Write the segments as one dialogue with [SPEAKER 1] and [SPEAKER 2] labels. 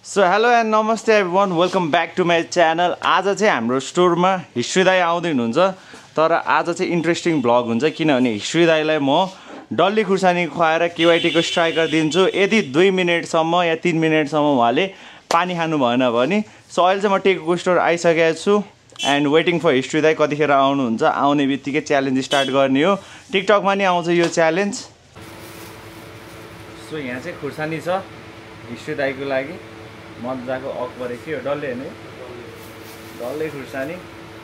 [SPEAKER 1] So hello and नमस्ते everyone, welcome back to my channel. आज चाहिँ हाम्रो स्टोरमा हिस्ट्री दाई आउँदै हुनुहुन्छ, तर आज चाहिँ इन्ट्रेस्टिङ भ्लग हुन्छ किनभने हिस्ट्री दाईलाई म डल्ली खुर्सानी खुवाएर केवाइटीको स्ट्राइकर दिन्छु यदि 2 मिनटसम्म या 3 मिनटसम्म उहाँले पानी खानु भएन भने। सो अहिले चाहिँ म टेको स्टोर आइसकेको छु एन्ड वेटिङ फर हिस्ट्री दाई कतिखेर आउनुहुन्छ। आउने बित्तिकै च्यालेन्ज स्टार्ट गर्ने हो, टिकटकमा नि आउँछ यो च्यालेन्ज। सो यहाँ चाहिँ खुर्सानी छ हिस्ट्री दाईको लागि, मजाको अकबरे के हो डल्ले हेर्ने डल्ले खुर्सानी।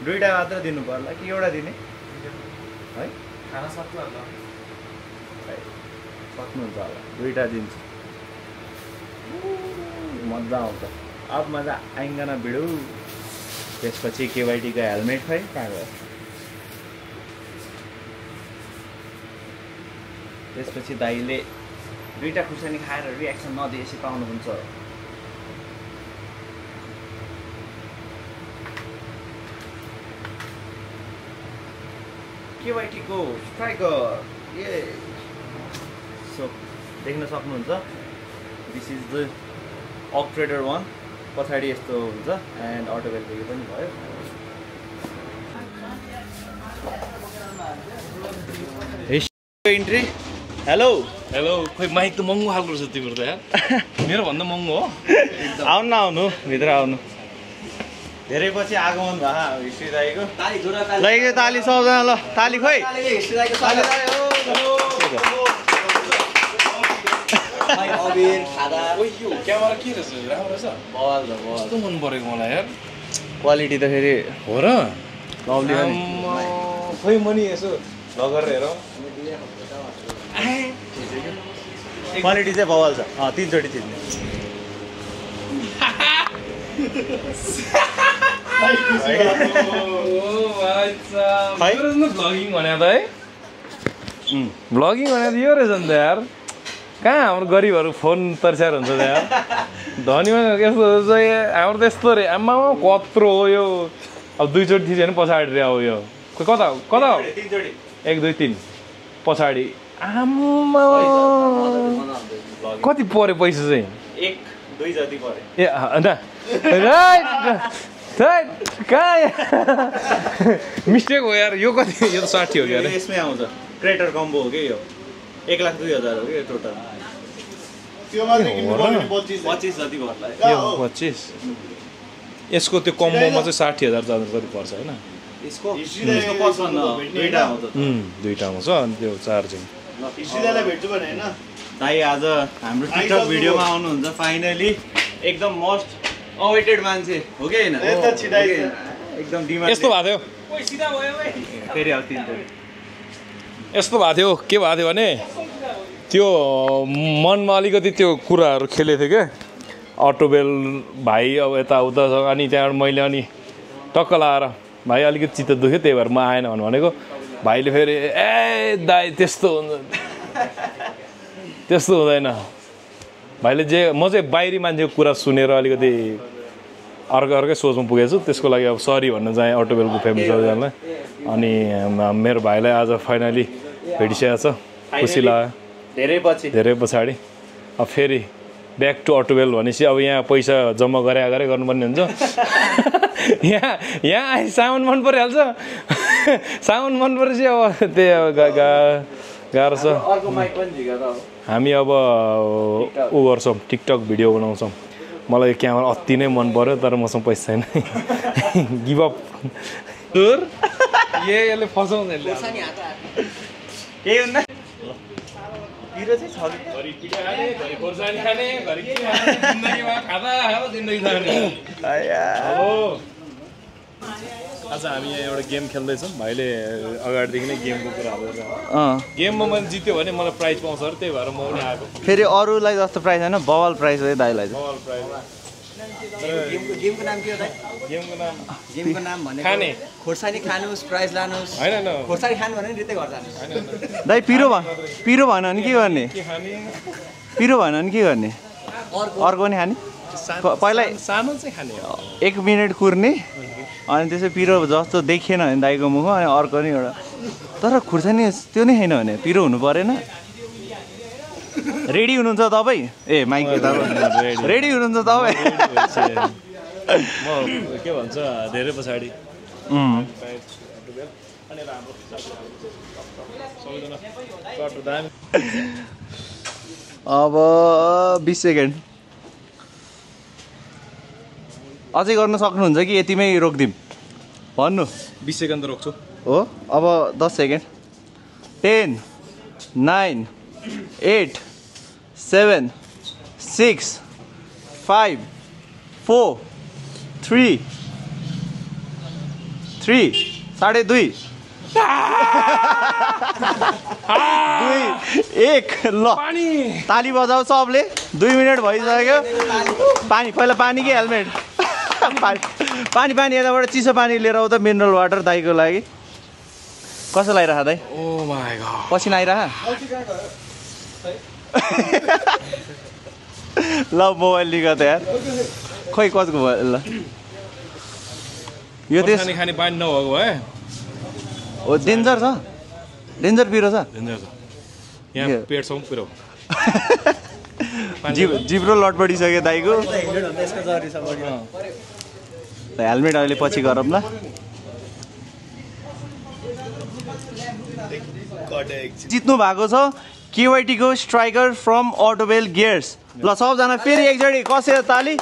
[SPEAKER 1] 2टा मात्र दिनु पर्ला कि एउटा दिने है?
[SPEAKER 2] खाना सक्नुहुन्छ
[SPEAKER 1] होला, 2टा दिन्छु, मजा आउँछ। अब मजा आइँदैन भिडो। त्यसपछि केवाइटीको हेलमेट खै कहाँ गयो? त्यसपछि दाइले 2टा खुर्सानी खाएर रियाक्सन नदिएपछि पाउनुहुन्छ। केवाइटीको स्ट्राइकर ए सो देख्न सक्नुहुन्छ, दिस इज द अक ट्रेडर 1। पछाडि यस्तो हुन्छ एन्ड अटोबेलको यो पनि भयो। इन्ट्री हेलो
[SPEAKER 2] हेलो, खोइ माइक त महँगो खालको रहेछ तिम्रो त यार। मेरो भन्दा महँगो हो।
[SPEAKER 1] आउनु न, आउनु भित्र आउनु। धेरै पछि आगमन भयो हिस्ट्री दाईको। लैगे ताली सबजना, ल ताली खोइ।
[SPEAKER 2] क्यामेरा के रहेछ? राम्रो रहेछ। कस्तो मन परेको मलाई यार।
[SPEAKER 1] क्वालिटी त फेरि
[SPEAKER 2] हो र
[SPEAKER 1] लभली हो नि।
[SPEAKER 2] खोइ म नि यसो लगेर हेरौँ।
[SPEAKER 1] क्वालिटी चाहिँ बवाल छ। 3 चोटि थिच्ने।
[SPEAKER 2] भ्लगिङ भने त है, भ्लगिङ भने त यो रहेछ नि त यार। कहाँ हाम्रो गरिबहरू फोन तर्स्याएर हुन्छ त यार। धनी यस्तो हाम्रो त यस्तो रे। आमा कत्रो हो यो। अब 2 चोटि थिच्यो भने पछाडि रे हो यो। कता कता 1 2 3 पछाडि। आमा कति पऱ्यो पैसा चाहिँ?
[SPEAKER 1] 1 2 जति पर्यो।
[SPEAKER 2] ए अन्त कहाँ मिस्टेक हो यार। यो कति? यो त 60 हो क्या।
[SPEAKER 1] यसमै आउँछ क्रेटर कम्बो हो कि यो। 1,02,000 हो कि टोटल। 25 जति पर्ला।
[SPEAKER 2] 25 यसको त्यो कम्बोमा चाहिँ 60,000 जति पर्छ होइन?
[SPEAKER 1] यसको 2टा आउँछ।
[SPEAKER 2] 2टा आउँछ अनि त्यो चार्जिङ।
[SPEAKER 1] दाइ आज हाम्रो टिकटक भिडियोमा आउनुहुन्छ फाइनली। एकदम मोस्ट अवेटेड मान्छे हो कि होइन? एकदम डिमान्ड।
[SPEAKER 2] यस्तो भएको थियो
[SPEAKER 1] फेरि अब 3 चोटि
[SPEAKER 2] यस्तो भएको थियो। के भएको थियो भने त्यो मनमा अलिकति त्यो कुराहरू खेलेको थियो क्या। अटोबेल भाइ अब यताउता छ अनि त्यहाँबाट मैले अनि टक्क लाएर भाइ अलिकति चित्त दुख्यो त्यही भएर म आएन भनेको। भाइले फेरि ए दाइ त्यस्तो हुन्छ त्यस्तो हुँदैन। भाइले म चाहिँ बाहिरी मान्छेको कुरा सुनेर अलिकति अर्कै सोचमा पुगेको छु। त्यसको लागि अब सरी भन्न चाहेँ अटोबेलको फ्यामिली सबैजनालाई। अनि मेरो भाइलाई आज फाइनली भेटिसकेको छ, खुसी लाग्यो धेरै पछाडि। अब फेरि ब्याक टु अटोबेल भनेपछि अब यहाँ पैसा जम्मा गरे गर्नुपर्ने हुन्छ। यहाँ आए सामान मन परिहाल्छ। सामान मन परेपछि अब त्यही गाह्रो छ। हामी अब ऊ गर्छौँ, टिकटक भिडियो बनाउँछौँ। मलाई क्यामेरा अति नै मन पर्यो तर मसँग पैसा छैन। गिभअप यसले फसाउँछ।
[SPEAKER 1] केही हुन्न।
[SPEAKER 2] आज हामी यहाँ एउटा गेम खेल्दैछौँ। भाइले अगाडिदेखि नै गेमको कुरा हाल्दैछ। गेममा मैले जित्यो भने मलाई प्राइज पाउँछ अरे, त्यही भएर म पनि आएको।
[SPEAKER 1] फेरि अरूलाई जस्तो प्राइज होइन, बवाल प्राइज हो दाइलाई।
[SPEAKER 3] गेमको नाम के हो दाइ? गेमको नाम भनेको
[SPEAKER 2] खाने
[SPEAKER 3] खोर्सानी खानुस्, प्राइज लानुस्।
[SPEAKER 2] हैन
[SPEAKER 3] खोर्सानी खानु भने नृत्य घर जानुस्।
[SPEAKER 1] दाइ पिरो भएन भने के गर्ने? पिरो भएन भने के गर्ने? अर्को नि खाने। पहिला
[SPEAKER 2] सानो चाहिँ खाने
[SPEAKER 1] 1 मिनट कुर्ने अनि त्यसै पिरो जस्तो देखिएन भने दाइको मुख अनि अर्को नि एउटा। तर खुर्सानी त्यो नै छैन भने पिरो हुनु परेन। रेडी हुनुहुन्छ तपाईँ ए माइक रेडी हुनुहुन्छ तपाईँ
[SPEAKER 2] म के भन्छ धेरै पछाडि
[SPEAKER 1] अब 20 सेकेन्ड अझै गर्न सक्नुहुन्छ कि यतिमै रोकिदिउँ भन्नु
[SPEAKER 2] 20 सेकेन्ड रोक्छु
[SPEAKER 1] हो अब 10 सेकेन्ड 10 9 8 7 6 5 4 3 3 2.5 1 ल ताली बजाऊ सबले 2 मिनट भइसक्यो पानी पहिला पानी कि हेलमेट पानी यताबाट चिसो पानी लिएर आउँदा मिनरल वाटर दाइको लागि कसो लागिरह दाइ
[SPEAKER 2] ओ माय गॉड
[SPEAKER 1] पसिना आइरह ल मोबाइल लिएको त यार खोइ कसको भयो ल यो त्यस
[SPEAKER 2] खाने पानी नभएको भए
[SPEAKER 1] हो डेन्जर छ डेन्जर पिरो छ
[SPEAKER 2] यहाँ पेटसम्म पिरो
[SPEAKER 1] जिब्रो लटपटिसक्यो दाइको हेलमेट अहिले पछि गरौँ ल जित्नु भएको छ KYT को स्ट्राइकर फ्रम अटोबेल गियर्स ल सबजना फेरि एकचोटि कसेर ताली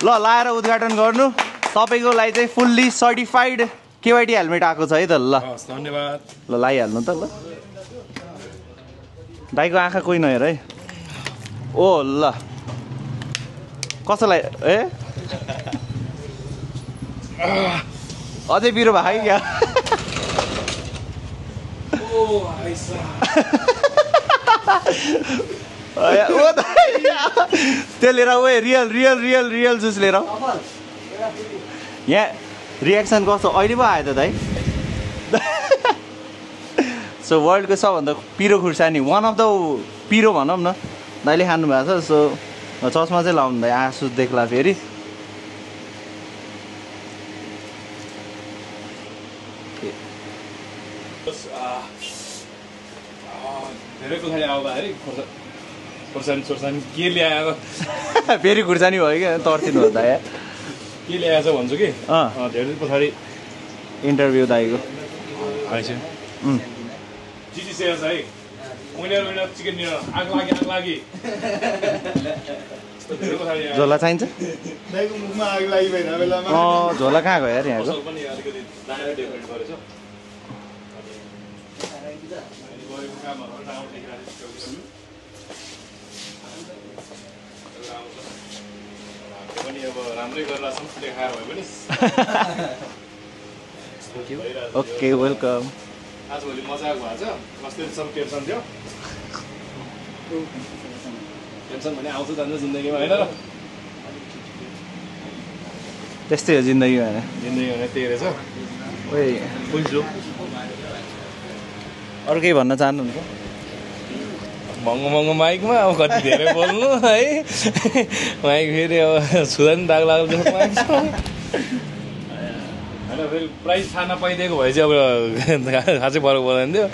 [SPEAKER 1] ल लाएर उद्घाटन गर्नु तपाईँको लागि चाहिँ फुल्ली सर्टिफाइड KYT हेलमेट आएको छ है त ल
[SPEAKER 2] धन्यवाद
[SPEAKER 1] ल लाइहाल्नु त ल दाइको आँखा कोही नहेर है ओ ल कसैलाई ए अझै पिरो भयो क्या त्यो लिएर oh real real real real juice लिएर यहाँ रियाक्सन कस्तो अहिले पो आयो त दाइ सो वर्ल्डको सबभन्दा पिरो खुर्सानी वान अफ द पिरो भनौँ न दाइले खानु भएको छ सो चस्मा चाहिँ लाउनु भाइ आँसु देख्ला फेरि
[SPEAKER 2] धेरै पछाडि आउँदाखेरि खोर्सानी के ल्याएर
[SPEAKER 1] फेरि खुर्सानी भयो क्या तर्सिनु हो दाइ
[SPEAKER 2] के ल्याएछ भन्छु कि धेरै पछाडि
[SPEAKER 1] इन्टरभ्यू दाइको
[SPEAKER 2] आएछ चिची सेस है उनीहरू चिकन डिनर आग लागि
[SPEAKER 1] झोला चाहिन्छ
[SPEAKER 3] दाइको मुखमा आग लागि भएन बेलामा
[SPEAKER 1] झोला कहाँ गयो यार यहाँको
[SPEAKER 2] पनि अलिकति दाना डेकोरेट गरेछ पनि अब राम्रै गरेर छौँ देखाएर भए पनि
[SPEAKER 1] ओके वेलकम
[SPEAKER 2] आजभोलि मजाक भएको छ कस्तो सब टेन्सन थियो टेन्सन भने आउँछ जान्छ जिन्दगीमा होइन र
[SPEAKER 1] त्यस्तै हो जिन्दगी भने
[SPEAKER 2] जिन्दगी भने त्यही रहेछ
[SPEAKER 1] ओइ
[SPEAKER 2] बुझ्छु
[SPEAKER 1] अरू केही भन्न चाहनुहुन्छ
[SPEAKER 2] महँगो महँगो माइकमा अब कति धेरै बोल्नु है माइक फेरि अब छुँदा नि दाग लाग्छ होइन फेरि प्राइस थाहा नपाइदिएको भए चाहिँ अब खासै फरक पर्दैन थियो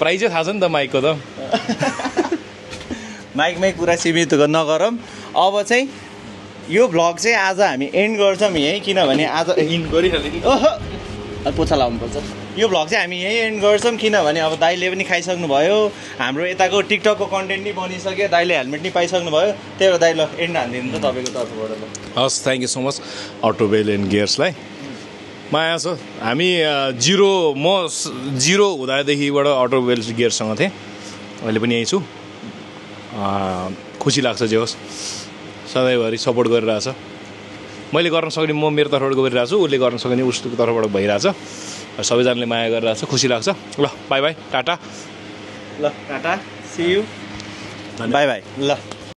[SPEAKER 2] प्राइजै थाहा छ नि त माइकको त
[SPEAKER 1] माइकमै कुरा सीमित नगरौँ अब चाहिँ यो भ्लग चाहिँ आज हामी एन्ड गर्छौँ यहीँ किनभने आज
[SPEAKER 2] इन्ड गरिहाल्यो
[SPEAKER 1] ओहो पोछा लाउनुपर्छ यो भ्लग चाहिँ हामी यहीँ एन्ड गर्छौँ किनभने अब दाइले पनि खाइसक्नु भयो हाम्रो यताको टिकटकको कन्टेन्ट नि बनिसक्यो दाइले हेलमेट नि पाइसक्नु भयो त्यही भएर दाइ ल एन्ड हानिदिनु त तपाईँको तर्फबाट ल
[SPEAKER 2] हस् thank you so much auto bell and गियर्सलाई माया छ हामी जिरो हुँदादेखिबाट अटोबेल गियर्ससँग थिएँ अहिले पनि यहीँ छु खुसी लाग्छ जे होस् सधैँभरि सपोर्ट गरिरहेछ मैले गर्न सक्ने म मेरो तर्फबाट गरिरहेको छु उसले गर्न सक्ने उसको तर्फबाट भइरहेछ सबैजनाले माया गरिरहेछ खुसी लाग्छ ल बाई बाई टाटा
[SPEAKER 1] ल टाटा सी यू बाई बाई ल